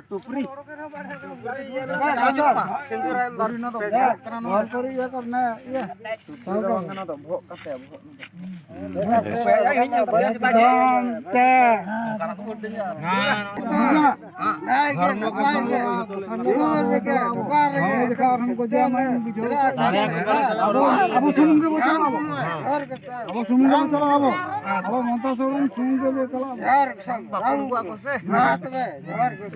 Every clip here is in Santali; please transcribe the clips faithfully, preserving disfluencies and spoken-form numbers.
ᱴᱩᱯᱨᱤ᱾ ᱚᱞ ᱯᱟᱹᱨᱤ ᱤᱭᱟᱹ ᱠᱚ ᱢᱮᱱᱟᱜᱼᱟ, ᱤᱭᱟᱹ᱾ ᱮᱠᱫᱚᱢ ᱛᱮ᱾ ᱱᱟᱭ ᱜᱮ, ᱱᱟᱯᱟᱭ ᱜᱮ, ᱡᱚᱦᱟᱨ ᱨᱮᱜᱮ, ᱵᱟᱵᱟ ᱨᱮᱜᱮ, ᱟᱵᱚ, ᱟᱵᱚ ᱥᱩᱢᱩᱝ ᱜᱮᱵᱚ ᱪᱟᱞᱟᱜᱼᱟ ᱟᱵᱚ᱾ ᱟᱵᱚ ᱥᱩᱢᱩᱝ ᱜᱮᱵᱚ ᱪᱟᱞᱟᱜᱼᱟ ᱟᱵᱚ᱾ ᱟᱵᱚ ᱢᱚᱱᱛᱟ ᱥᱚᱨᱮᱱ ᱥᱩᱢᱩᱝ ᱜᱮᱵᱚ ᱪᱟᱞᱟᱜᱼᱟ᱾ ᱡᱚᱦᱟᱨ ᱜᱮ, ᱥᱟᱢ, ᱵᱟᱝ ᱠᱚᱣᱟ ᱠᱚ ᱥᱮ᱾ ᱢᱟ ᱛᱚᱵᱮ, ᱡᱚᱦᱟᱨ ᱜᱮ᱾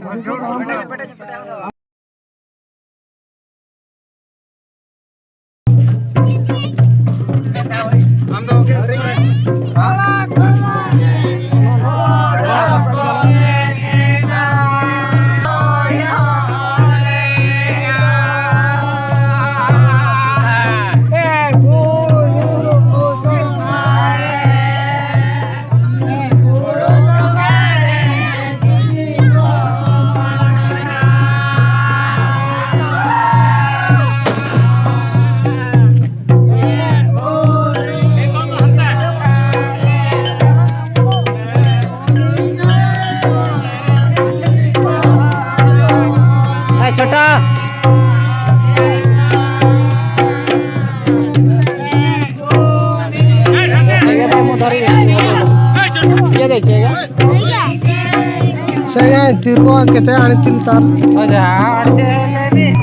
ᱮ ᱪᱷᱳᱴᱟ᱾ ᱥᱮ ᱛᱤᱨᱩᱣᱟ ᱠᱮᱛᱮ ᱟᱹᱰᱤ ᱛᱤᱱ ᱛᱟᱨ᱾ ᱟᱪᱪᱷᱟ, ᱟᱹᱰᱤ ᱪᱮᱦᱨᱟ ᱞᱟᱹᱭ ᱵᱤᱱ᱾